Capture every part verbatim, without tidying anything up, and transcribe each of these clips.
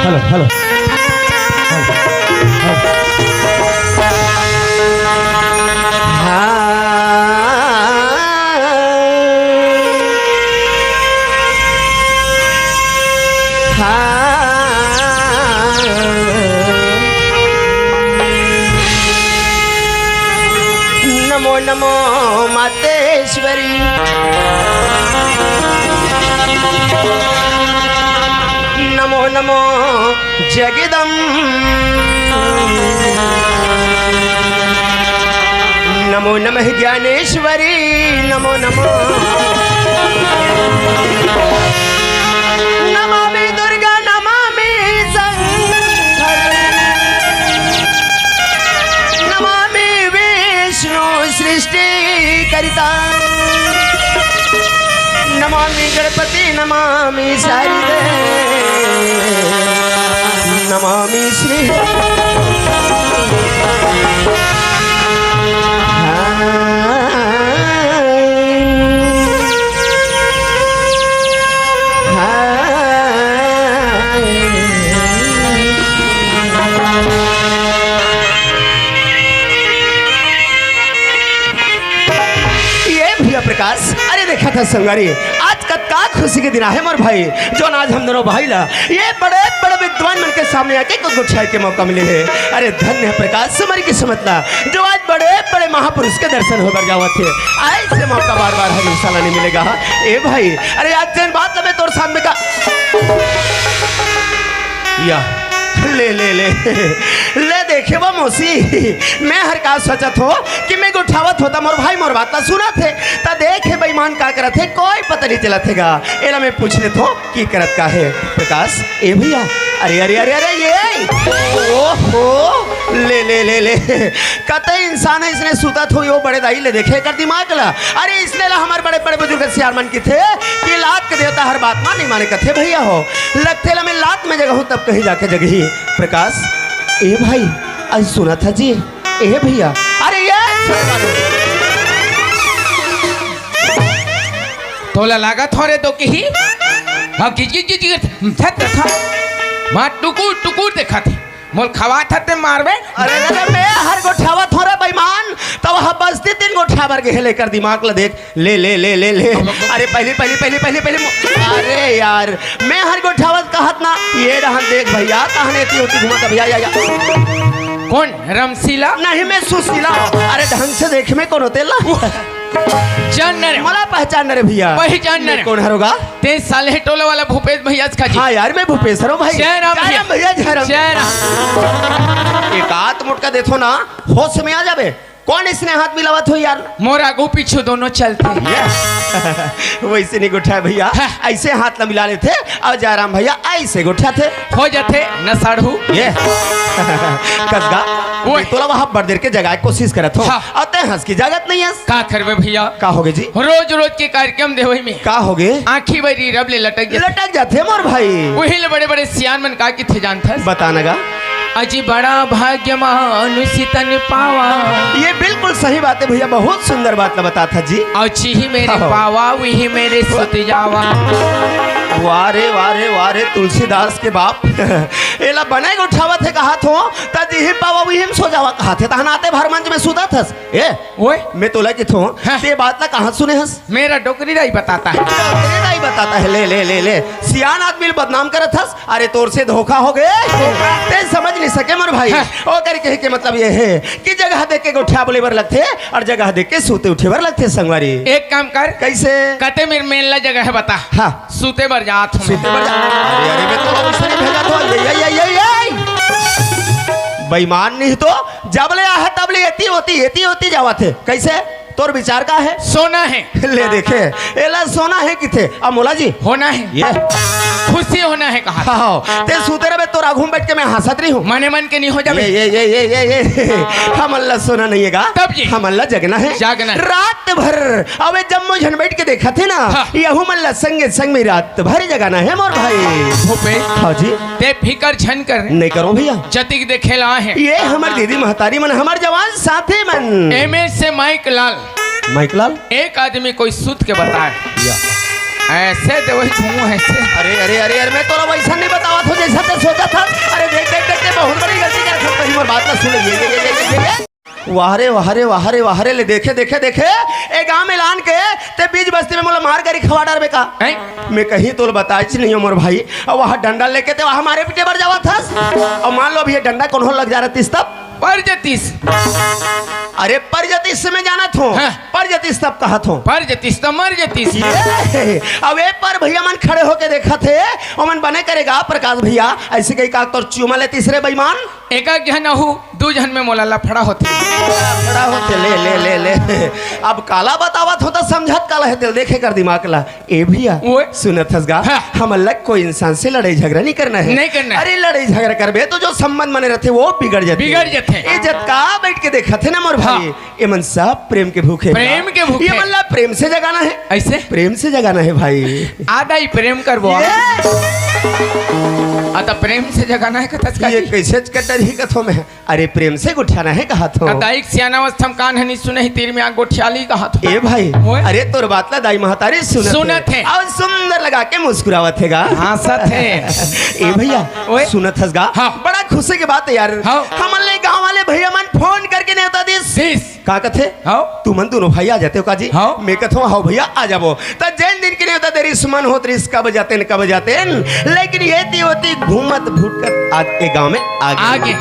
Hello, hello. Namo Namo Mateshwari. Namo Namo जगदम। नमो नमः ज्ञानेश्वरी। नमो नमो। नमामि दुर्गा, नमामि शंकर, नमामि विष्णु सृष्टिकर्ता, नमामि गणपति, नमामि शारदे, नमामि श्री। ये भैया प्रकाश, अरे देखा था संगवारी, आज कतका खुशी के दिन आहे मोर भाई, जोन आज हम दोनों भाई ला ये बड़े बड़े विद्वान मन के सामने आके कुछ गुठाए के मौका मिले हे। अरे धन्य हे प्रकाश, हमर किस्मत ला, जो आज बड़े बड़े महापुरुष के दर्शन होय बर जावत हे। ऐसे मौका बार बार हर इंसान ला नहीं मिलेगा। ए भाई, अरे आज जेन बात ला मैं तोर सामने का या, ले, ले, ले, ले देखे बा मौसी, मैं हर का सोचत हो कि मैं गुठावत हो त मोर भाई मोर बात ला सुनत हे, त देखे बेईमान का करत हे, कोई पता नहीं चलत हे गा। एला मैं पूछ लेत हो कि करत का हे प्रकाश। ए भैया, अरे, अरे, अरे, अरे, ये, ओहो, ले, ले, ले, ले, कतई इंसान हे इसने सुतत हो, यो बड़े दाई ले देखे एकर दिमाग ला। अरे इसने ला हमर बड़े बड़े बुजुर्ग सियान मन किथे कि लात के देवता हर बात मा नहीं माने कथे भैया हो। लगथे ला मैं लात में जगहूं तब कहीं जाके जगही। प्रकाश, ए भाई, आज सुनत हा जी, ए भैया, अरे ये तोला लागत हो रे तो किही? हाँ, किच किच किच किच, थत थत। माँ टुकुर टुकुर देखत हे। मोल खवात हते मारबे। अरे, अरे, अरे, मैं हर गोठावत हो रे बेईमान, तब वह बस्ती तीन गोठावर के हेले कर दिमाग ला देख, ले, ले, ले, ले, ले। अरे, पहली, पहली, पहली, पहली, पहली मो-, अरे यार, मैं हर गोठावत कहत ना, ये रहन देख भैया, कहने ती होती घुमा भैया, या, या। कौन? रमशीला? नहीं, मैं सुशीला। अरे, ढंग से देख, मैं कौन होते ला? जान न रे। मला पहचान न रे भैया। पहचान न मैं रे। कौन हरोगा? ते साले टोला वाला भूपेश भैया का जी। हाँ यार, मैं भूपेश हरों भाई। जय राम जय भैया। राम भैया, जय राम। जय राम। एक हाथ मुटका देथो ना, होश में आ जाबे। कौन इसने हाथ मिलावत हो यार? मोर आगू पीछू दोनों चलथे। ये। वैसे नहीं गोठा है भैया, हाँ। ऐसे हाथ ला मिला लेथे अउ जयराम भैया ऐसे गोठा थे। हो जाथे न साढ़ू। ये। कसगा, ओए। तोला वहाँ बड़ देर के जगाए के कोशिश करत हो। हाँ। अउ तैं हंस के जागत नहीं हस। का करबे भैया? का होगे जी? रोज रोज के कार्यक्रम देवई में का होगे? आँखी बरी रब ले लटक जाथे। लटक जाथे मोर भाई। वही ले बड़े बड़े सियान मन का किथे जानथस? बता न गा। अजी बड़ा भाग्य मानुष तन पावा। ये बिल्कुल सही बात है भैया, बहुत सुंदर बात ला बतात हा जी। अउ चिही मेरे हाँ। पावा, वही मेरे सुत जावा। वाह रे, वाह रे, वाह रे, तुलसीदास के बाप। एला बने उठावत हे कहात हो, त जिही पावा, वही में सो जावा कहात हे, तहन आते भर मंच में सुतत हस। ए, ओए। मैं तोला किथो, हाँ। ते बात ला कहाँ सुने हस? मेरा डोकरी दाई बताता है। डोकरी दाई बताता है, ले, ले, ले, ले। सियान आदमी ल बदनाम करत हस, अरे तोर से धोखा होगे। ते समझ नहीं सके मोर भाई। हाँ। ओकर कहे के मतलब ये है कि जगह देख के गोठिया बोले बर लगथे अउ जगह देख के सूते उठे बर लगथे संगवारी। एक काम कर। कैसे? कते मेर मेन ला जगह बता। हाँ। सूते बर जात हूँ मैं। सूते बर जा। अरे, अरे, मैं तो अभी से नहीं भेजा तो। ये, ये, ये, ये, ये। बेईमान नहीं तो जब ले आहे तब ले एती होती, एती होती जावत हे। कैसे? तोर विचार का है? सोना है। ले देखे, एला सोना है किथे? अब मोला जी। होना है। ये। खुशी होना है कहा। हाँ, हाँ। ते सूते रहे, तोर आगू में बैठ के मैं हंसत रही हूँ। मने मन के नहीं हो जावे। ये, ये, ये, ये, ये, ये। हमन ला सोना नहीं है का? तब जी। हमन ला जगना है। जागना है। रात भर। अबे जम्मो झन बैठ के देखत हे ना, हाँ। यहू मन ला संगे संग में रात भर जगाना है मोर भाई। भूपेश। हाँ जी। ते फिकर झन कर। नहीं करो भैया। जतिक देखे ला है। ये हमर दीदी महतारी मन, हमर जवान साथी मन। एमे से माइक लाल। माइक लाल? एक आदमी कोई सूत के बताए। या। ऐसे दे वही धुआं ऐसे। अरे, अरे, अरे, अरे, मैं तोला वैसा नहीं बतावत हो जैसा ते सोचा था। अरे देख, देख, देख, देख, बहुत बड़ी गलती कर सकता है। मोर बात ना सुन, ये, ये, ये, ये, ये, ये। वाह रे, वाह रे, वाह रे, वाह रे, ले देखे, देखे, देखे, ए गांव में लान के ते बीच बस्ती में मोला मार करी खवा डरबे का? हैं? मैं कहीं तोल बताइच नहीं हो मोर भाई। और वहाँ डंडा लेके ते वहाँ मारे पीटे बर जावा था। और मान लो अभी ये डंडा कोनो लग जा रहतीस तब? पर जतीस। अरे पर जतीस से मैं जानत हूँ। हाँ। पर जतीस तब कहत हूँ। पर जतीस तो मर जतीस। ये, अब ए पर भैया मन खड़े होके देखत हे, ओमन बने करेगा प्रकाश भैया, ऐसे कही का तोर चूमा लेतीस रे बेईमान। एक एक झन अहू, दू झन में मोला लफड़ा होथे। लफड़ा होथे, ले, ले, ले, ले। अब काला बतावत हो त समझत काला हे तेल, देखे कर दिमाग ला। ए भैया, ओए। सुनत हस गा, हाँ। हमन ला कोई इंसान से लड़ाई झगड़ा नहीं करना है। नहीं करना है। अरे लड़ाई झगड़ा करबे तो जो संबंध बने रहथे वो बिगड़ जाथे। बिगड़ जाथे। ए जतका बैठ के देखत हे ना मोर भाई, हाँ। ये मन सब प्रेम के भूखे हे। प्रेम के भूखे। ये मन ला प्रेम से जगाना है। ऐसे? प्रेम से जगाना है भाई। आदा ही प्रेम करबो। ये आ त प्रेम से जगाना है कथस का ये जी? कैसे कटर ही कथो मैं? अरे प्रेम से गुठियाना है कहा थो। आ दाई के सियाना अवस्था में कान हनी सुने ही तीर में आग गोठियाली कहा थो। ए भाई, ओए। अरे तोर बात ला दाई महतारी सुनत सुनत हे। हे। और सुंदर लगा के मुस्कुरावत हे गा। हाँसत हे। ए भैया, ओए। सुनत हस गा? हाँ। बड़ा खुशी की बात है यार। हाँ। हमन ले गाँव वाले भैया मन फोन करके नेवता दिस। दिस। का कथे? हाँ। तुमन दोनों भाई आ जाते हो का जी? हाँ। मैं कथो, हाँ भैया, आ जाबो। त जेन दिन के नेवता दे रिहिस मन होत रिहिस, कब जातेन, कब जातेन। लेकिन ये ती होती घूमत भुटकत आज के गांव में आ गे। आ गे।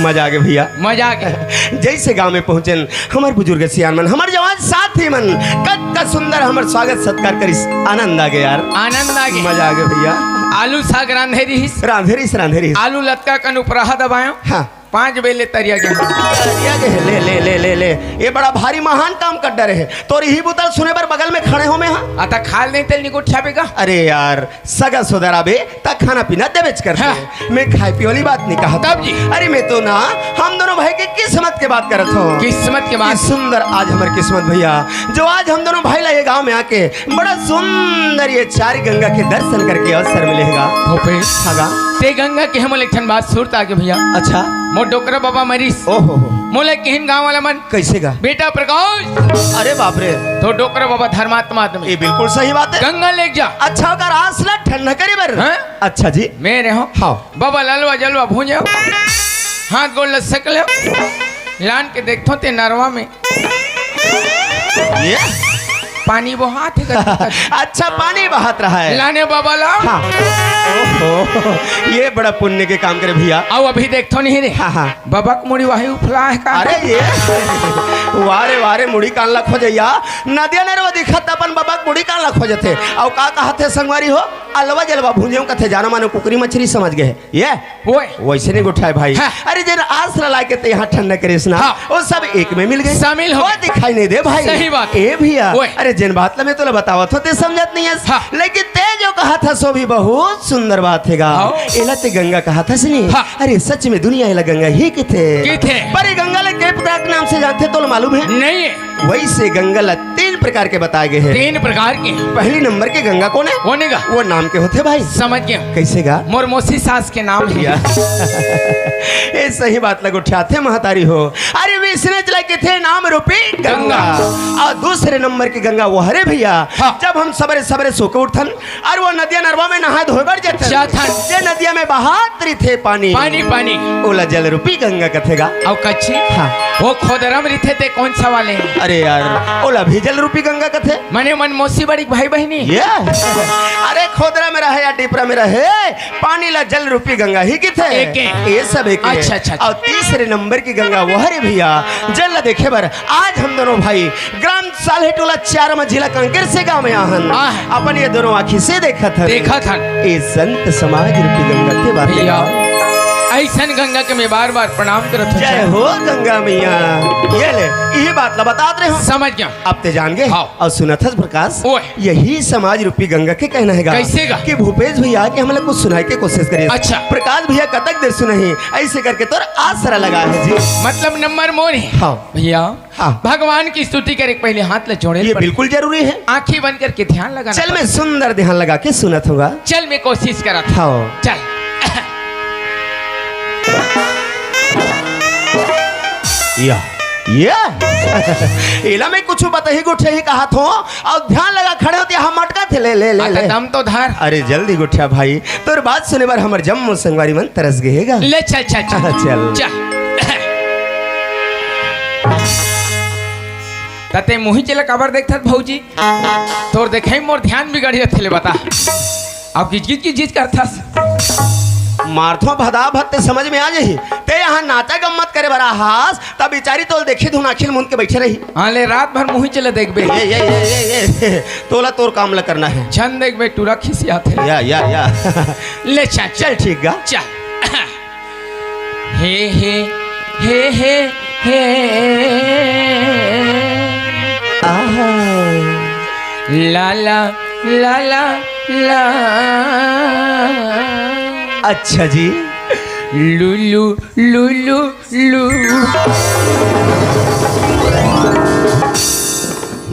मजा आ गे भैया। मजा आ गे। जैसे गांव में पहुंचेन, हमर बुजुर्ग सियान मन, हमर जवान साथी मन, कतका सुंदर हमर स्वागत सत्कार करिस। आनंद आ गे यार। आनंद आ गे। मजा आ गे भैया। आलू साग रांधे रिहिस। रांधे रिहिस, रांधे रिहिस। आलू लतका कन उपराहा दबायो। हाँ। पाँच बेले तरिया गे। तरिया गे, ले, ले, ले, ले, ले। ये बड़ा भारी महान काम कर डरे हे। तोर इही बुता ल सुने बर बगल में खड़े हो मैं, हाँ। आ त खा ले तेल निकुट छापे का। अरे यार, सगा सोदर आबे, त खाना पीना देबेच करथे। हाँ। मैं खाए पिए वाली बात नहीं कहा तब जी। अरे मैं तो ना, हम दोनों भाई के किस्मत के बात करत हूँ। किस्मत के बात। कि सुंदर आज हमर किस्मत भैया, जो आज हम दोनों भाई ला ये गांव में आके बड़ा सुंदर ये चार गंगा के दर्शन करके अवसर मिले हे गा। भूपेश। हाँ गा। ते गंगा के हमन एक ठन बात सुरता के भैया। अच्छा। मोर डोकरा बाबा मरिस। ओहो हो। मोला किहिन गांव वाला मन। कैसे गा? बेटा प्रकाश। अरे बाप रे। तो डोकरा बाबा धर्मात्मा आदमी। ये बिल्कुल सही बात है। गंगा लेके जा। अच्छा, ओकर आस ला ठंडा करे बर। हाँ? अच्छा जी। मैं रहो। हाँ। बाबा ललवा जलवा भूंजे। हाथ गोड़ ल सेक ले। लान के देखथो ते नरवा में। ये? पानी बहात हे कथो कथो। अच्छा, पानी बहात रहा है। लाने बाबा ला। हाँ। ओहो, ये बड़ा पुण्य के काम करे भैया। अउ अभी देखथो नहीं रे। हाँ, हाँ। बाबा के मुड़ी वही उफला हे का? अरे ये, वारे, वारे, मुड़ी कान ला खोजैया। नदिया नरवा दिखत अपन बाबा के मुड़ी कान ला खोजथे। अउ का कहथे संगवारी हो? अलवा जलवा भूंजेव कथे, जानो मानो कुकरी मछरी समझ गे हे। ये? ओए। वैसे नहीं उठाए भाई। हाँ। अरे जेन आस ला लाके ते यहाँ ठंडा करेस ना, हाँ। वो सब एक में मिल गे। शामिल हो वो गे। दिखाई नहीं दे भाई। सही बात। ए भैया, ओए। अरे जेन बात ला मैं तोला बतावत हो ते समझत नहीं हस। हाँ। लेकिन ते जो कहत हस वो भी बहुत सुंदर बात हे गा। हाँ। एला ते गंगा कहत हस नहीं। हाँ। अरे सच में दुनिया एला गंगा ही किथे। किथे। पर ये गंगा ले के प्रकार के नाम से जानथे तोला मालूम है? नहीं है। वैसे गंगा ला तीन प्रकार के बताए गए हैं। तीन प्रकार के। पहली नंबर के गंगा कौन है? कौन है गा? वो नाम के होथे भाई। समझ गया। कैसे गा? मोर मौसी सास के नाम है। या। ए सही बात ला गोठियाथे महतारी हो। अरे विष्णु चला के थे नाम रूपी गंगा। गंगा। और दूसरे नंबर की गंगा वो हरे भैया। हाँ। जब हम सबरे सबरे सो के उठथन, अरे वो नदिया नरवा में नहाए धोए बर जाथन। जाथन। जे नदिया में बहात रहिथे पानी। पानी, पानी। ओला जल रूपी गंगा कथे गा। अउ कच्ची? हाँ। वो खोदरा में रहिथे ते कौन सा वाले? अरे यार, ओला भी जल रूपी गंगा कथे। मने मन मौसी बड़ी भाई बहिनी। ये? अरे खोदरा में रहे या डिपरा में रहे, पानी ला जल रूपी गंगा ही किथे। एके। ये सब एक अच्छा, अच्छा, अच्छा। और तीसरे नंबर की गंगा वो हरे भैया, जल ला देखे बर आज हम दोनों भाई ग्राम साल्हेटोला चार मझिला कांकेर से गांव में आहन। आह। अपन ये दोनों आँखी से देखत हन। देखत हन। ए संत समाज रूपी गंगा के बारे में। भैया, ऐसन गंगा के मैं बार-बार प्रणाम करत हूँ। जय हो गंगा मैया। ये ले, यही बात ला बतात रहे हो। समझ गया। अब ते जान गए। हाँ। और सुनत हस प्रकाश, ओए। यही समाज रूपी गंगा के कहना है गा कैसे गा? कि भूपेश भैया के हमला कुछ सुनाए के कोशिश करिए। अच्छा। प्रकाश भैया कतक देर सुनही, ऐसे करके तोर आसरा लगा है जी। मतलब नंबर मोर है। हाँ। भैया, हाँ। भगवान की स्तुति करे के पहले हाथ ला जोड़े ये पड़े। बिल्कुल जरूरी है। आंखें बंद करके ध्यान लगाना चल, पड़े। मैं सुंदर ध्यान लगा के सुनत हूँ गा। चल, मैं कोशिश करत हूँ। हाँ। चल। या। ये एला मैं कुछ बताही गोठियाही कहत हों, अउ ध्यान लगा खड़े होते हम मटका थे, ले, ले, ले, आ, त ले। दम तो धर। अरे जल्दी गोठिया भाई, तोर बात सुने बर हमर जम्मो संगवारी मन तरस गे हे गा। ले चल, चल, चल। चल। चल। त ते मुही चला काबर देखथस भौजी? तोर देखे ही मोर ध्यान बिगड़ जाथे, ले बता। अब गिच गिच गिच गिच करथस। मारथों भदा भद ते समझ में आ जाही। ते यहाँ नाचा गम्मत करे बर आहास, तब बिचारी तोल देखी धुन आँखी ल मुंद के बैठे रही। हाँ, ले रात भर मुही चले देखबे। ये, ये, ये, ये, ये। तोला तोर काम ला करना है। झन देखबे, टूरा खिसियाथे। या, या, या। ले चल, चल ठीक गा। चल। हे, हे, हे, हे, हे। आहा। ला, ला, ला, ला, ला। अच्छा जी। लुलु, लुलु, लू।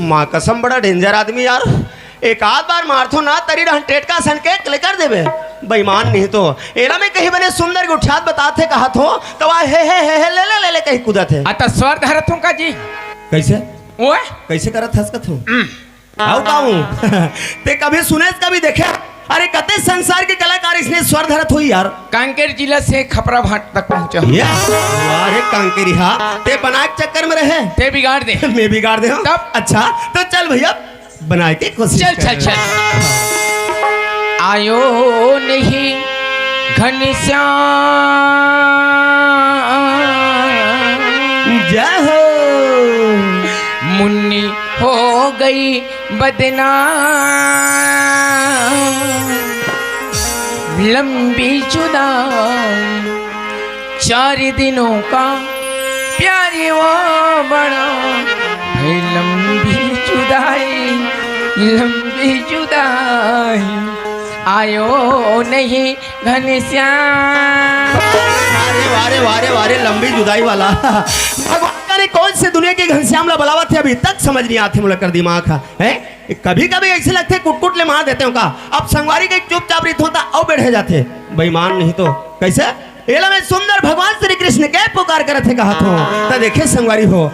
माँ कसम, बड़ा danger आदमी यार। एक आध बार मारथों ना, तरी रहन टेटका सन के ले कर देबे। बेईमान नहीं तो। एला मैं कहीं बने सुंदर गोठियात बताथे कहत हों, त वह हे, हे, हे, हे, ले, ले, ले, ले कहीं कूदत हे। आ, त स्वर धरत हों का जी? कैसे? ओए? कैसे करत हस कथू? हम्म। आओ का हूँ? ते कभी सुने, कभी देखे? अरे, कते संसार के कलाकार इसने स्वर धरत होही यार। कांकेर जिला से खपरा भाट तक पहुँचा हूँ। ये, अरे कांकेरी हा, ते बना के चक्कर में रहे। ते बिगाड़ दे। मैं बिगाड़ दे हूँ? तब? अच्छा, तो चल भैया, बनाए के कोशिश चल, कर। चल, चल। आयो नहीं घनश्याम। जय हो। मुन्नी हो गई बदनाम। लंबी जुदाई, चार दिनों का प्यारी वो बड़ा। भाई लंबी जुदाई, लंबी जुदाई, आयो नहीं घनश्याम। अरे वारे, वारे, वारे, लंबी जुदाई वाला। भगवान करे कौन से दुनिया के घनश्याम ला बुलावत हे, अभी तक समझ नहीं आथे मोला कर दिमाग हा, हैं? कभी कभी ऐसे लगथे कुट कुट ले मार देते हो का। अब संगवारी के चुपचाप रहिथों त अउ बेढ़े जाथे। बेईमान नहीं तो। कैसे? एला मैं सुंदर भगवान श्री कृष्ण के पुकार करत हे कहत हों। त देखे संगवारी हो,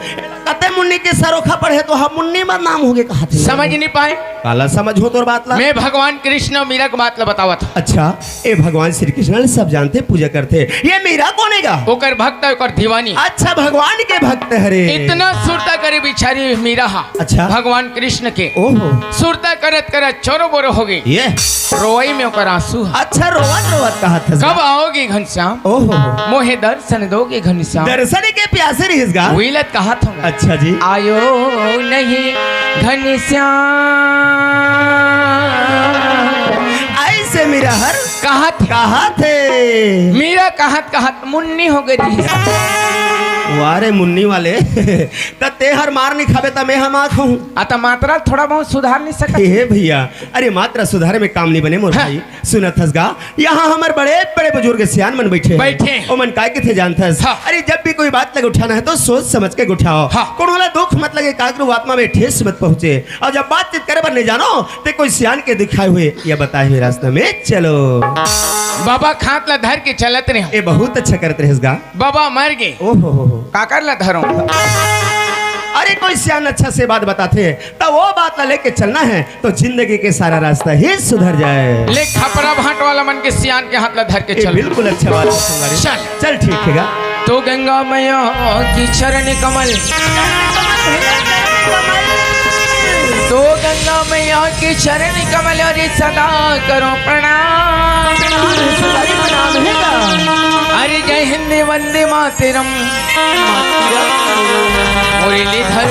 कते मुन्नी के सरोखा पड़े तो हम मुन्नी बदनाम होगे कहत हे। समझ नहीं पाए। काला समझ हो तोर बात ला। मैं भगवान कृष्ण अउ मीरा के बात ला बतावत हों। अच्छा, ए भगवान श्री कृष्ण ला सब जानथे, पूजा करथे। ये मीरा कोन हे गा? ओकर भक्त, ओकर दीवानी। अच्छा, भगवान के भक्त हरे। इतना सुरता करे बिचारी मीरा हा। अच्छा। भगवान कृष्ण के। ओहो। सुरता करत करत चोरो बोरो हो गई। ये। रोवई में ओकर आंसू हा। अच्छा, रोवत रोवत कहत हस। कब आओगे घनश्याम? ओहो। मोहे दर्शन दोगे घनश्याम। दर्शन के प्यासे रहिस गा। उही ला त कहत हों। अच्छा जी। आयो नहीं घनश्याम। ऐसे मीरा हर कहत हे। कहत हे। मीरा कहत कहत मुन्नी हो गई। वारे मुन्नी वाले, त ते हर मार नहीं खाबे त मैं हा मार खाहूं। आ त मात्रा थोड़ा बहुत सुधार नहीं सकत। हे भैया, अरे मात्रा सुधारे में काम नहीं बने मोर हाँ। भाई। सुनत हस गा, यहाँ हमर बड़े बड़े बुजुर्ग सियान मन बैठे हे। बैठे हे। ओमन काय कथे जानथस? हाँ। अरे जब भी कोई बात लग उठाना है तो सोच समझ के उठाओ। हाँ। कोनो ला दुख मत लगे, काकरो आत्मा में ठेस मत पहुँचे। अउ जब बातचीत करे बर नहीं जानो, ते कोई सियान के दिखाए हुए या बताए हुए रास्ता में चलो। बाबा के हाथ ला धर के चलत रहे। ए बहुत अच्छा करत रहेस गा। बाबा मर गे। ओहो हो हो। काकर ला धरो? अरे कोई सियान अच्छा से बात बताथे, त वो बात ला लेके चलना है, तो जिंदगी के सारा रास्ता ही सुधर जाए। ले खपरा भाट वाला मन के सियान के हाथ ला धर के ए, चल। बिल्कुल अच्छा बात है संगवारी। चल। चल ठीक है गा। तो गंगा मैया की चरण कमल, तो गंगा मैया की चरण कमल रे सदा करो प्रणाम। अरे जय हिंद वंदे मातरम। मुरलीधर।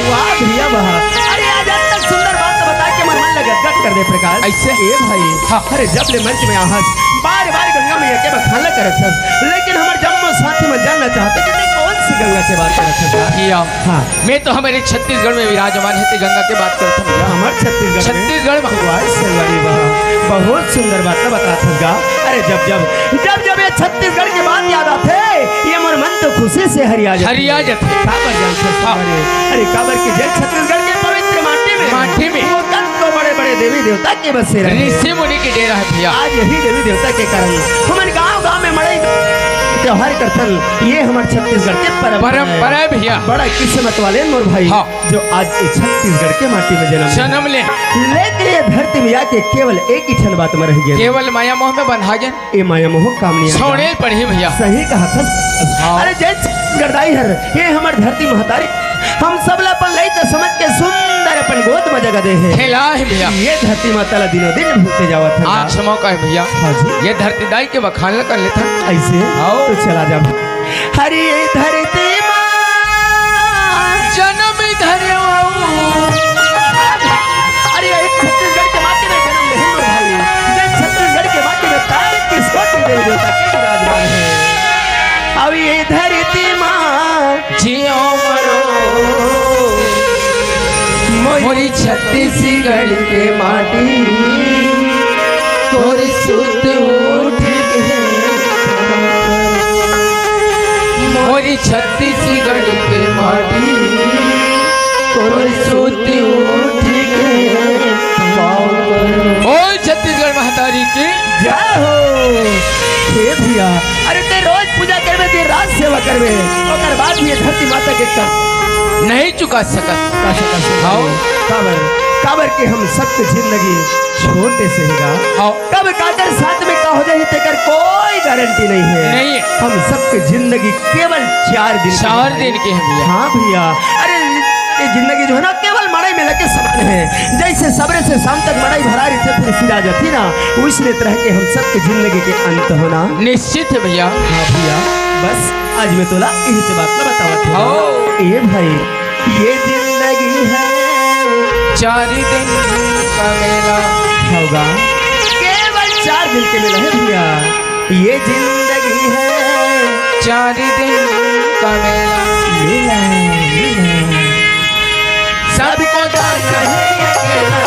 वाह भैया वाह। अरे आज अतक सुंदर बात बता के मन मन लगा गदगद कर दे प्रकाश। ऐसे? ए भाई। हाँ। अरे जब ले मंच में आहस, बार बार गंगा मैया के बखान करत हस, लेकिन हमर जम्मो साथी मन जानना चाहथे कि ते कौन सी गंगा के बात करत हस यार? भैया, हाँ। मैं तो हमरे छत्तीसगढ़ में विराजमान हे, ते गंगा के बात करत हस भैया। हमर छत्तीसगढ़ में? छत्तीसगढ़ में। वाह संगवारी वाह, बहुत सुंदर बात बतात हस गा। अरे जब जब, जब जब ये छत्तीसगढ़ के बात याद आथे, ये मोर मन तो खुशी से हरिया जाथे। हरिया जाथे। काबर जानथस हाँ। संगवारी? अरे काबर कि जे छत्तीसगढ़ के पवित्र माटी में, माटी में। वो तक तो बड़े बड़े देवी देवता के बसेरा हे। ऋषि मुनि के डेरा हे भैया। आज यही देवी देवता के कारण हमन गांव गांव में मड़ई त्योहार करथन, ये हमर छत्तीसगढ़ के परंपरा हे। परंपरा हे भैया। बड़ा किस्मत वाले मोर भाई, हाँ। जो आज ये छत्तीसगढ़ के माटी में जनम ले। जनम ले। लेकिन ये धरती में आके केवल एक ही ठन बात में रह गे। केवल माया मोह में बंधा गे। ये माया मोह काम नहीं आय। छोड़े पड़ही भैया। सही कहा था। हाँ। अरे जय छत्तीसगढ़ दाई हर, ये हमर धरती महतारी, हम सब ला अपन लइका समझ के सुंदर अपन गोद में जगह दे हे। खेला हे भैया। ये धरती माता ला दिनों दिन भूलते जावत हन। आज मौका हे भैया। हाँ जी। ये धरती दाई के बखान ला कर लेथन। ऐसे? आओ। तो चला जा। हरी धरती माँ। जनम धरे। अरे, ये छत्तीसगढ़ के माटी में जनम ले हे मोर भाई। ये छत्तीसगढ़ के माटी में तारीख किसको की देवी देवता के विराजमान हे। अब ये धरती माँ। जियो मरो। मोरी छत्तीसगढ़ के माटी। तोर सुत उठ के। मोरी छत्तीसगढ़ के माटी। तोर सुत उठ के। बोल छत्तीसगढ़ महतारी की। जय हो। हे भैया, अरे ते रोज पूजा करबे, ते रात सेवा करबे, ओकर बाद भी ये धरती माता के कर नहीं चुका सकत। का सकत से हाँ। काबर, काबर के हम सबके जिंदगी छोटे से हे गा। हाँ। कब काकर साथ में का हो जाही, तेकर कोई गारंटी नहीं हे। नहीं हे। हम सबके जिंदगी केवल चार दिन के चार होथे। दिन के हे भैया। हाँ भैया, अरे ये जिंदगी जो हे ना, केवल मड़ई मेला के समान हे। जैसे सबरे से शाम तक मड़ई भरा रहिथे, फिर सिरा जाथे ना, वइसने तरह के हम सबके जिंदगी के अंत होना। निश्चित हे भैया। हाँ भैया, बस आज मैं तोला इही बात ला बतावत हँव। हाँ। ए भाई, ये जिंदगी हे चार दिन का मेला। हव गा, केवल चार दिन के मेला हे भैया। ये जिंदगी हे चार दिन का मेला। मेला, मेला। सबको जाना हे अकेला।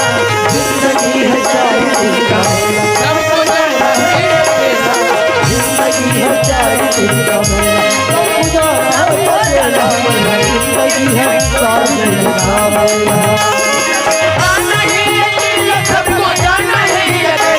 जिंदगी हे चार दिन का मेला। सबको जाना हे अकेला। जिंदगी हे चार दिन का मेला। सबको जाना हे अकेला। जिंदगी हे चार दिन का मेला। सबको जाना हे अकेला।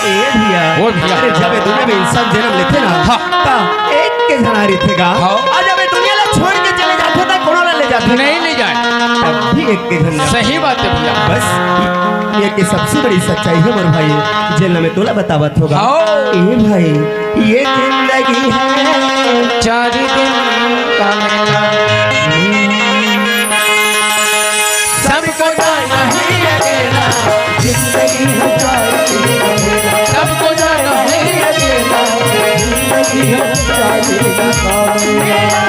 ए भैया, ओ भैया। अरे, जब ये दुनिया में इंसान जनम लेथे ना, हाँ। त एक के झन रहिथे गा। हाँ। अउ जब ये दुनिया ला छोड़ के चले जाथे, त कोनो ला ले जाथे? नहीं ले जाय। तब भी एक के झन। सही बात हे भैया। बस, ये के सबसे बड़ी सच्चाई हे मोर भाई, जेन ला मैं तोला बतावत हँव गा। हाँ। ए भाई, ये जिंदगी हे चार दिन का मेला। सबको जाना हे अकेला। जिंदगी हे चार दिन का मेला। सबको जाना हे अकेला। जिंदगी हे चार दिन का मेला।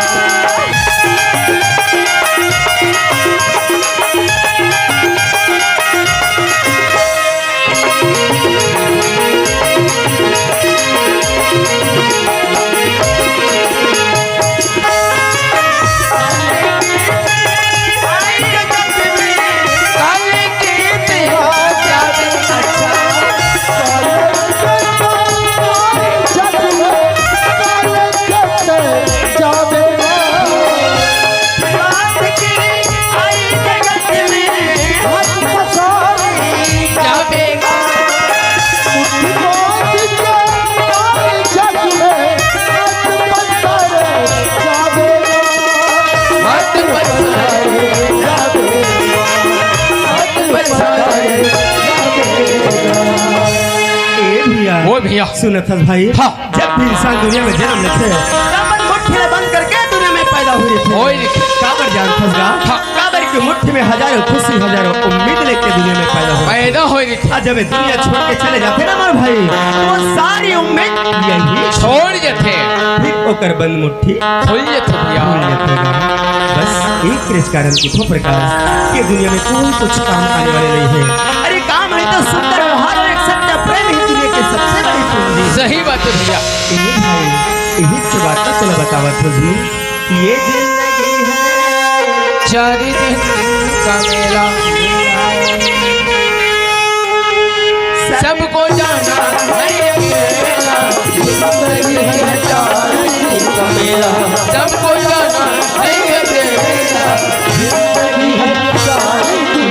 ए भैया, ओ भैया। सुनत हस भाई? हाँ। जब भी इंसान दुनिया में जनम लेथे, त अपन मुट्ठी ला बंद करके दुनिया में पैदा होय रहिथे। होय रहिथे। काबर जानत हस गा? हाँ। काबर के मुट्ठी में हजारों खुशी, हजारों उम्मीद लेके दुनिया में पैदा होय। पैदा होय रहिथे। अउ जब ये दुनिया छोड़ के चले जाथे ना मोर भाई, त वो सारी उम्मीद यही छोड़ जाथे। फिर ओकर बंद मुट्ठी खुल जाथे भैया। खुल जाथे गा। बस एक रे कारण के थो प्रकाश, ये दुनिया में कोई कुछ काम आने वाले नहीं हे। अरे काम हे तो सुंदर व्यवहार अउ एक सच्चा प्रेम ही दुनिया के सबसे बड़ी पूंजी। सही बात हे भैया। ए भाई, यही तो बात ला तोला बतावत हँव जी। ये जिंदगी हे चार दिन का मेला। सबको जाना हे अकेला। जिंदगी हे चार दिन का मेला। सबको जाना हे अकेला। जिंदगी हे चार दिन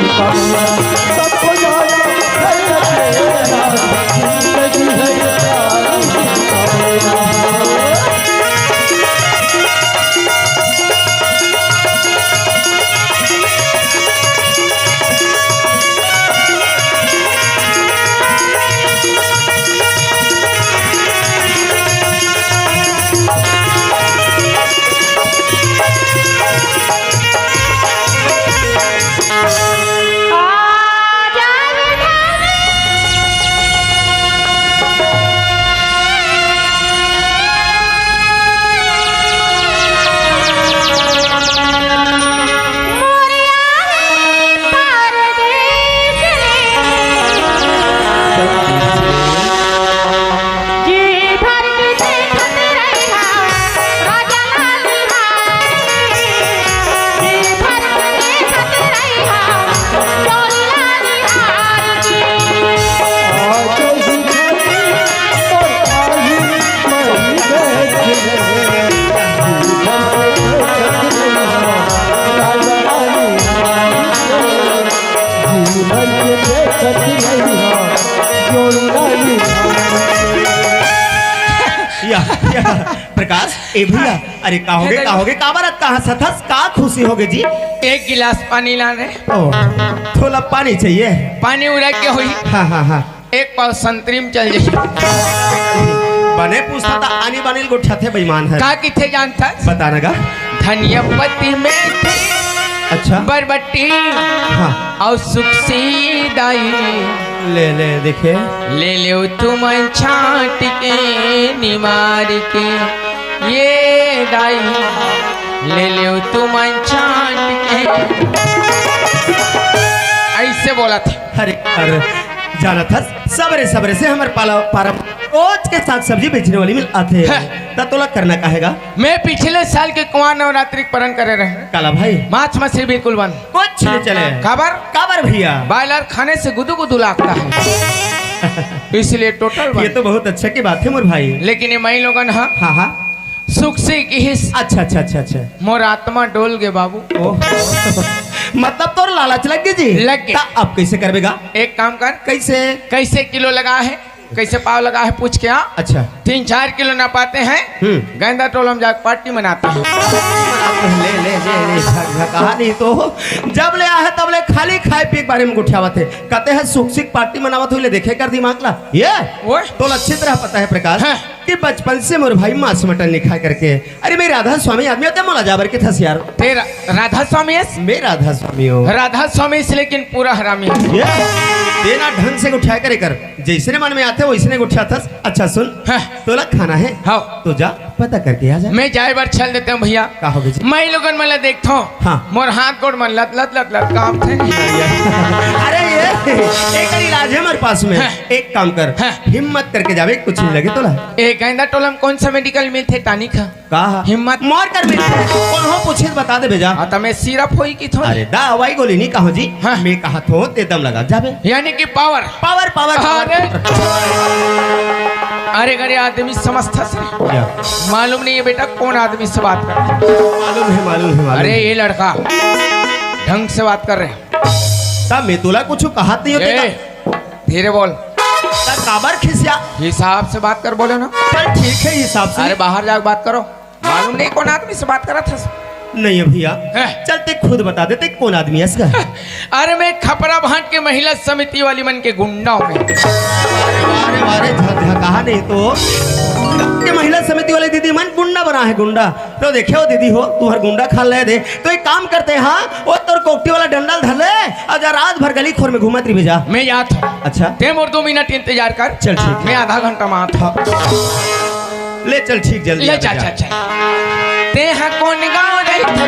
या, या, प्रकाश, ए भैया, अरे का होगे, का होगे, का बात, कहाँ सथस, का खुशी होगे जी? एक गिलास पानी ला रे। ओ, थोड़ा पानी चाहिए। पानी उड़ा के होई। हाँ, हाँ, हाँ। एक पाव संतरी म चल जाई। बने पूछता था, आनी बानी ल गोठियाथे बेईमान हे। का किथे जानता? बता ना गा। धनिया पत्ती मेथी, अच्छा। बरबट्टी हाँ। अउ सुकसी दाई। ले, ले, देखे। ले लेव तुमन छांट के निमार के, ये दाई। ले लेव तुमन छांट के। अइसे बोलथे। अरे, अरे, जानत हस, सबरे, सबरे से हमर पाला, पारा रोज के साग सब्जी बेचने वाली मिल आथे। हाँ। त तोला करना का हे गा? मैं पिछले साल के कुंवार नवरात्रि के परन करे रहेंव। काला भाई? मांस मछली बिल्कुल बंद। कुछ नहीं चले। काबर? काबर भैया? बॉयलर खाने से गुदु गुदु लागता है। इसलिए टोटल बंद। ये तो बहुत अच्छा की बात है मोर भाई। लेकिन ये माईलोगन हा हाँ, हाँ। सुकसी किहिस। अच्छा, अच्छा, अच्छा, अच्छा। मोर आत्मा डोल गे बाबू। ओह। मतलब तोर लालच लग गे जी? लग गे। त अब कइसे करबे गा? एक काम कर। कइसे? कइसे किलो लगा हे, कइसे पाव लगा हे, पूछ के आ। अच्छा। तीन चार किलो नापाते हैं, हम्म। गेंदा टोला म जाके पार्टी मनाते हैं। ले, ले, ले, ले, झक, झक, कहा नहीं तो। जब ले आहे, तब ले खाली खाए पिए के बारे म गोठियावत हे। कथे हे सुकसी के पार्टी मनावत होही, ले देखे कर दिमाग ला। ये? ओए। तोला अच्छी तरह पता हे प्रकाश। हाँ। कि बचपन से मोर भाई मांस मटन नहीं खाए करके। अरे मैं राधा स्वामी आदमी होते मोला जाबर के थस यार। ते रा-, राधा स्वामी हस? मैं राधा स्वामी हूँ। राधा स्वामी हस लेकिन पूरा हरामी हस। ये देना ढंग से उठाया करे कर, जैसने मन में आथे वैसने उठाथस। अच्छा सुन, हाँ। तोला खाना हे? हाँ। तो जा पता करके आ जा। मैं जाए बर चल देते हूँ भैया। का होगे जी? माईलोगन मन ला देखथों। हाँ। मोर हाथ गोड़ मन लत लत लत लत कांपथे। अरे ये, एक इलाज हे हमर पास में। हाँ। एक काम कर, हाँ। हिम्मत करके जाबे, कुछ नहीं लगे तोला। ए गेंदा टोला म कौन सा मेडिकल मिलथे टानिक हा? का हा? हिम्मत। मोर कर मिलथे। कोनो पूछे त बता देबे जा। हाँ, त मैं सिरप होई कि थोड़ी? अरे दवाई गोली नहीं कहो जी। हाँ। मैं कहा थो ते दम लगा जाबे। यानी कि पावर। Power, power, power. अरे। अरे, अरे, आदमी समझता से। क्या? मालूम नहीं है बेटा, कौन आदमी से बात कर रहा है। मालूम है, मालूम है, मालूम अरे, है। ये लड़का ढंग से बात कर रहे हैं। तब मैं तोला कुछ कहा नहीं होते ए, का? धीरे बोल। तब काबर खिसिया? हिसाब से बात कर, बोले ना। चल ठीक है, हिसाब से। अरे, बाहर जाके बात करो। मालूम नहीं कौन आदमी से बात करत हस। नहीं है भैया। हैं? चल ते खुद बता दे, ते कौन आदमी है इसका? अरे मैं खपरा भांट के महिला समिति वाली मन के गुंडा हूँ मैं। अरे वाह रे वाह रे, झकझकाहा नहीं तो। के महिला समिति वाली दीदी मन गुंडा बना है, गुंडा। तो देखे हो दीदी हो, तुम्हार गुंडा खा ले दे। तो एक काम करते हैं, हाँ, वो तोर कोकटी वाला डंडा ल धर ले, और जा रात भर गली खोर में घूमत रही जा। मैं जात हूँ। अच्छा। ते मोर दो मिनट इंतजार कर। चल ठीक है। मैं आधा घंटा में आत हूँ। हाँ। ले चल, ठीक, जल्दी ले आ, जा, जा। जा, जा। तेहा कौन गाँव रहिथे?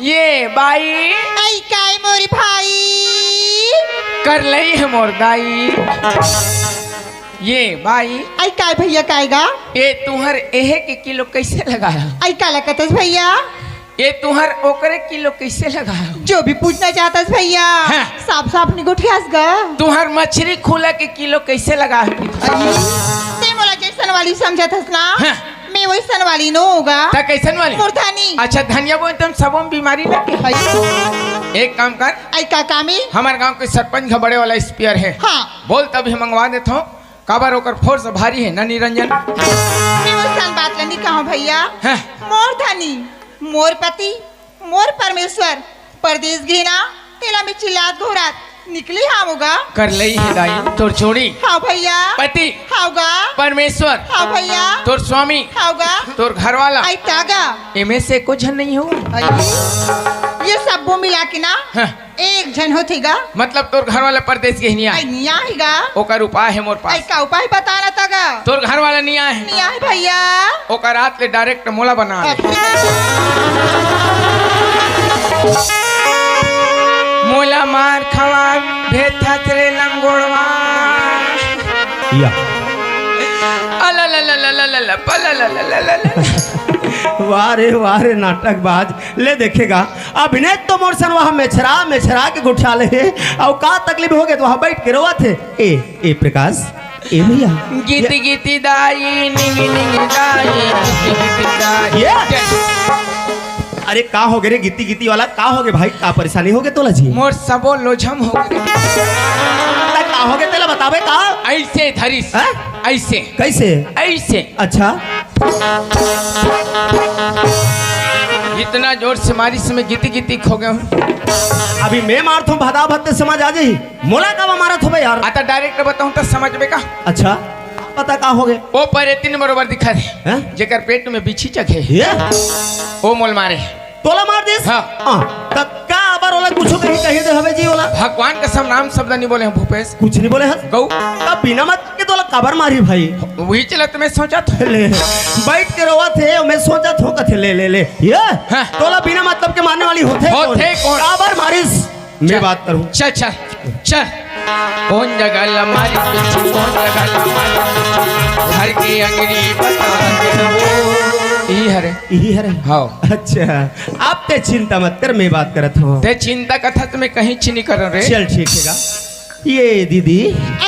ये बाई। आई काय मोरी भाई? कर लई है मोर दाई। ये बाई। आई काय भैया, काय गा? ये तुहर एहे के किलो कैसे लगाया? आई काला कतस भैया? ये तुहर ओकरे किलो कैसे लगा हो? जो भी पूछना चाहता है भैया, हाँ। साफ साफ निगोठियास गा। तुहर मछरी खुला के किलो कैसे लगा हो? ते मोला जैसन वाली समझत हस ना, हाँ। मैं वैसन वाली नो होगा। त कैसन वाली? मूर्धानी। अच्छा, धनिया बोन तुम सबों में बीमारी लगे। भाई। एक काम कर, आई का कामी? हमारे गांव के सरपंच का बड़े वाला स्पीयर है। हाँ। बोल, तभी मंगवा देता हूँ। काबर ओकर फोर्स भारी है ना निरंजन? मैं वैसन बात ला नहीं कहा भैया। हाँ। मोर धनी, मोर पति, मोर परमेश्वर, परदेस गे ना, तेला में चिल्लात घोरात निकली हावगा। कर लई है दाई, तोर चोरी। हाँ भैया। पति। हावगा। परमेश्वर। हाँ भैया। तोर स्वामी। हावगा। तोर घर वाला। आई तागा। एमे से कुछ नहीं हो। आई, ये सबो मिला के ना, हाँ। एक झन होथे गा। मतलब तोर घर वाला परदेस गे नहीं आई आए? नहीं आएगा। ओकर उपाय है मोर पास। आई का उपाय बता ना तगा। तोर घर वाला नहीं आए? नहीं आए भैया। ओकर रात ले डायरेक्ट मोला बना ले। अच्छा। मोला मार खवा भेथत रे लंगोड़वा। या। अला ला ला ला ला ला ला, पला ला ला ला ला ला। वाह रे, वाह रे, नाटकबाज। ले देखेगा, अभिनेत तो मोर सन वहाँ मेछरा, मेछरा के गुठिया ले हे, अउ का तकलीफ हो गे तो वहाँ बैठ के रोवत हे। ए, ए प्रकाश, ए भैया। गीति ये गीति दाई, निंगी निंगी दाई, गीति गीति दाई। ये? अरे का हो गे रे गीति गीति वाला, का हो गे भाई, का परेशानी हो गे तोला जी? मोर सबो लोझम हो गे। अरे का हो गे तेला बताबे का? ऐसे धरिस, हाँ? ऐसे। कैसे? ऐसे। अच्छा। इतना जोर से मारिस मैं गीति गीति खो गया हूँ। अभी मैं मारथों भदा भत्ते समझ आ जाही। मोला काबर मारत होबे यार? आता डायरेक्ट बताऊं त समझबे का? अच्छा, पता का हो गे? ओ परेतिन बरोबर दिखत हे, हैं? जेकर पेट में बिच्छी चघे हे। ये? ओ मोला मारे। तोला मार दिस? हाँ। हाँ, त काबर ओला कुछो कही, कही दे हवे जी ओला? भगवान कसम नाम शब्द नहीं बोले हैं भूपेश। कुछ नहीं बोले हस? गौ। त बिना मतलब के तोला काबर मारी भाई? वही चलत मैं सोचत हूँ। ले, बैठ के रोवत हे, मैं सोचत हूँ कथे ले, ले, ले। ये? हाँ। तोला बिना मतलब के मारने वाली होथे होथे कौन? कौन? काबर मारिस? मैं चल। बात करूँ। चल, चल, चल। कौन जगह ला मारी तुझे, कौन जगह ला मारी तुझे? घर की अंगड़ी बता दे वो। यही हरे। यही हरे? हाँ। अच्छा, अब ते चिंता मत कर, मैं बात करत हूँ। ते चिंता कथा तो मैं कहीं चिनी करो रे। चल, ठीक है गा। ये दीदी।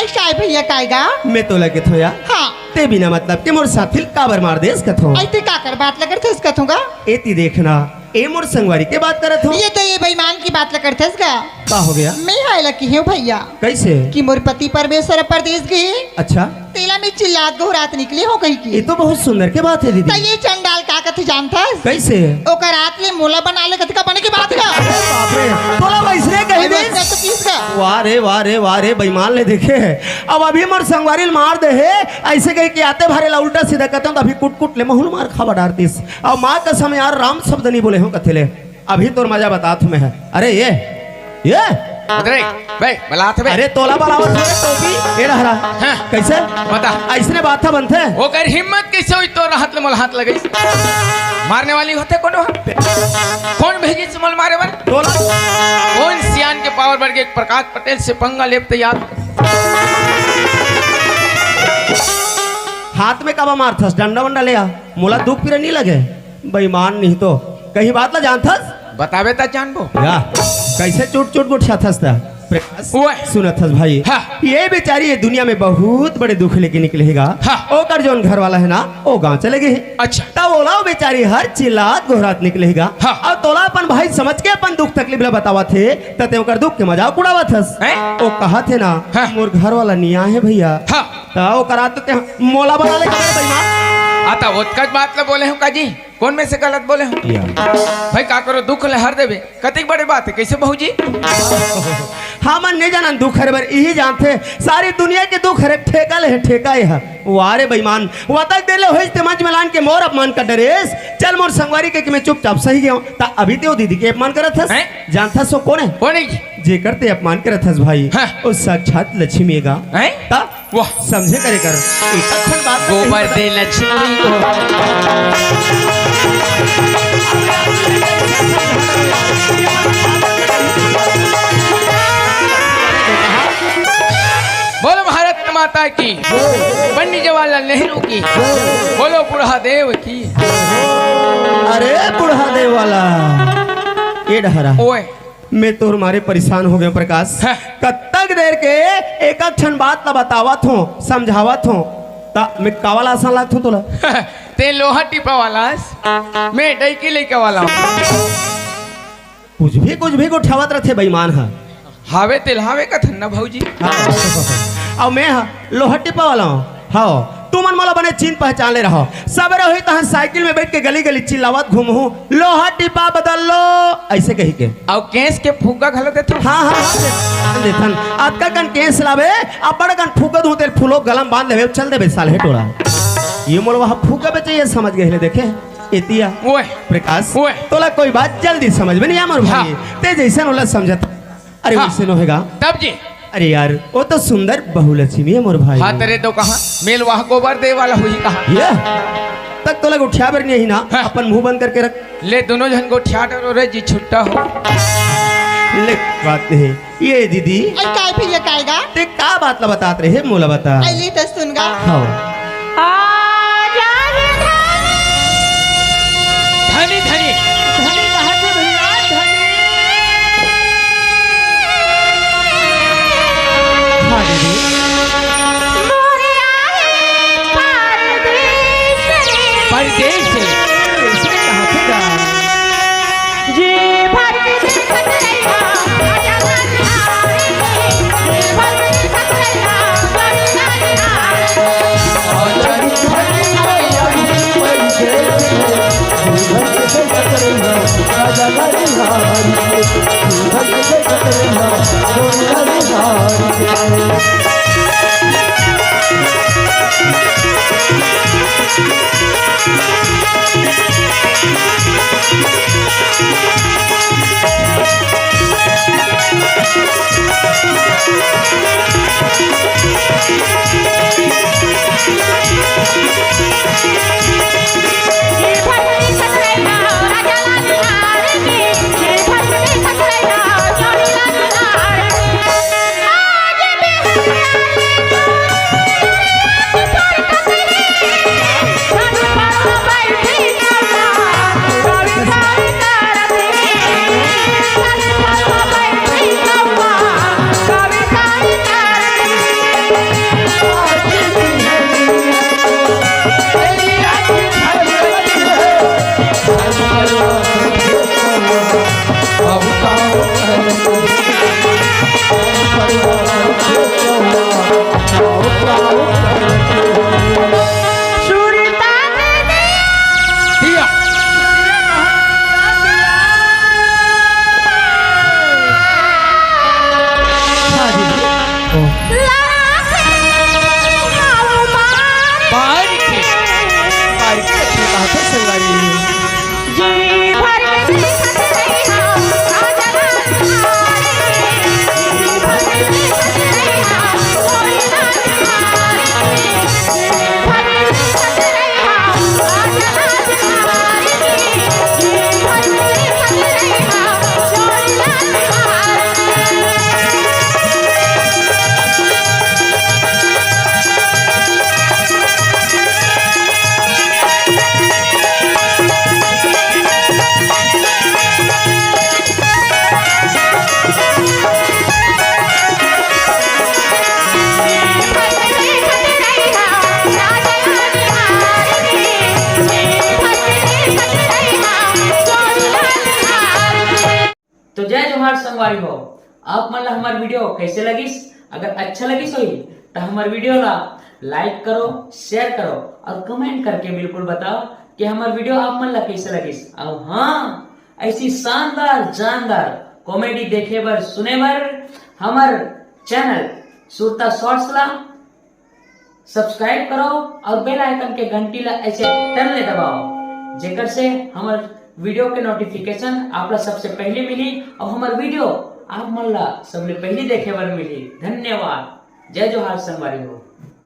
ऐसा है भैया, कायगा? मैं तोला कथों या। हाँ। ते बिना मतलब के मोर साथी ल काबर मार देस कथों। ऐ ते काकर बात लगत हस कथों गा? एती देखना। ए मोर संगवारी के बात करत हो? ये तो ये बेईमान की बात ल करथस गा। का हो गया? मैं हाय लकी हूँ भैया। कैसे? कि मोर पति परमेश्वर परदेश गे। अच्छा। तेला में चिल्लात घोरात निकले हो कहीं की। ये तो बहुत सुंदर के बात है दीदी। तो ये चंडाल का कथे जानथस? कैसे? ओकर रात ले मोला बना ले कतका बने की बात का। अरे बाप रे, तोला वैसने कही अरे दे। वैसने तो किस का? वाह रे, वाह रे, वाह रे, बेईमान ले देखे है। अब अभी मोर संगवारी ल मार दे है, ऐसे कही कि आते भारे ला उल्टा सीधा करता हूँ तो अभी कुट कुट ले महूँ ल मार खावा डारतीस। अब माँ कसम यार, राम शब्द नहीं बोले हूँ कथे ले। अभी तोर मजा बतात हूँ मैं है। अरे ये, ये। अरे, बे, बलात बे। अरे तोला बलावत हूँ रे टोपी, ये रह रहा। हाँ। कैसे? बता। ऐसने बात था बनथे। ओकर हिम्मत कैसे हुई तोर हाथ ले मोला हाथ लगई? मारने वाली होथे कोनो? कौन भेजी से मोला मारे बर? तोला। कौन सियान के पावर बढ़ के एक प्रकाश पटेल से पंगा लेब त यार? हाथ में काबर मारथस? डंडा वंडा ले आ। मोला दुख पीरा नहीं लगे। बेईमान नहीं तो कहीं बात ला जानथस? बताबे त जानबो। या, कैसे चुट चुट गुठियाथस त? प्रकाश, ओए। सुनथस भाई। हाँ। ये बेचारी ये दुनिया में बहुत बड़े दुख लेके निकले हे गा। हाँ। ओकर जोन घर वाला है ना, वो गाँव चले गए हे। अच्छा। तब ओला वो बेचारी हर चिल्लात गोहरात निकले हे गा। हाँ। अउ तोला अपन भाई समझ के अपन दुख तकलीफ ला बतावत हे, त ते ओकर दुख के मजाक उड़ावत हस। हैं? वो कहत हे ना, हाँ। मोर घर वाला निया है भैया। हाँ। त ओकर आते ते मोला बना ले बेईमान। आ त ओतकच बात ला बोले हूँ का जी? कौन में से गलत बोले हूँ? या। भाई का करो, दुख ले हर देवे, कतिक बड़े बात है, कैसे बहू जी? हमन नहीं जानन दुख हरे बर, यही जानथे सारी दुनिया के दुख हरे ठेका ले है, ठेका ये है। वाह रे बेईमान, वतक देर ले होइस ते मंच में लान के मोर अपमान कर डरेस। चल मोर संगवारी के कि मैं चुपचाप सही गया हूँ। त अभी ते वो दीदी के अपमान करत हस? हैं? जानथस वो कौन है? कौन है? जेकर ते अपमान करत हस भाई, हाँ। वो साक्षात लक्ष्मी है गा। हैं? त वाह। समझे करे कर। एक अच्छा बात गोबर दे लक्ष्मी को। बोलो भारत माता की, पंडित जवाहरलाल नेहरू की, बोलो बूढ़ा देव की। अरे बूढ़ा देव वाला, ये डहरा। ओए। मैं तोर मारे परेशान हो गया प्रकाश। हाँ। कतक देर के एक एक ठन बात ला बतावत हो, समझावत हो, त मैं कावाला असन लागत हो तोला? ते लोहा टिपा वाला हस, मैं डैकी लइका वाला हूँ। कुछ भी, कुछ भी गोठावत रथे बेईमान ह। हावे तेल हावे कथन ना भौजी। हाँ। अउ मैं ह लोहा टिपा वाला हूँ। हाँ, तुमन मोला बने चिन्ह पहचान ले रहो। सबेरे होही तहन साइकिल में बैठ के गली गली चिल्लावत घूमहूँ, "लोहा टिपा बदल लो," ऐसे कही के। अउ केस के फुग्गा घलो देथो? हाँ, हाँ, हाँ, दे-, देथन। अतका कन केस लावे, अब्बड़ कन फुग्गा दूँ, तेल फूलो गलम बांध देवे, चल देवे साले टोला। ये मोला वहाँ फुग्गा बेचे, ये समझ गए ले देखे। एतिया ओए। प्रकाश, ओए। तोला कोई बात जल्दी समझ में नहीं आ मोर भाई। हाँ। ते जैसन ओला समझत। अरे हाँ। वैसे न होएगा। तब जी। अरे यार, वो तो सुंदर बहुलक्ष्मी है मोर भाई। हाँ, तेरे तो कहा मेल वहाँ गोबर दे वाला हुई कहा। ये तक तोला उठिया बर नहीं ना, हाँ। अपन मुंह बंद करके रख। ले दोनों जन को उठिया डरो रे जी, छुट्टा हो। ले बात नहीं। ये दीदी। अरे काय भैया कायगा? ते का बात ला बतात रहे, मोला बता। अरे ले तो सुन गा। हाँ। आजा रे धनी। धनी, धनी। धनी कहाँ थे भैया? धनी। हाँ दीदी। मोरे आए परदेस से। परदेस से? इसमें कहाँ थे गा? जी भर के देखत रहिया, राजा रानी हार के। जी भर के देखत रहिया, राजा रानी हार के। तो जय जोहार संगवारी हो, आप मन ला हमर वीडियो कैसे लगिस? अगर अच्छा लगिस होही त हमर वीडियो ला लाइक करो, शेयर करो और कमेंट करके बिल्कुल बताओ कि हमर वीडियो आप मन ला कैसे लगिस। और हाँ, ऐसी शानदार जानदार कॉमेडी देखे बर सुने बर हमर चैनल सुरता शॉर्ट्स ला सब्सक्राइब करो और बेल आइकन के घंटी ला ऐसे टन ले दबाओ, जेकर से हमर वीडियो के नोटिफिकेशन आप ला सबसे पहले मिली और हमर वीडियो आप मन ला सबले पहले देखे बर मिली। धन्यवाद। जय जोहार संगवारी हो।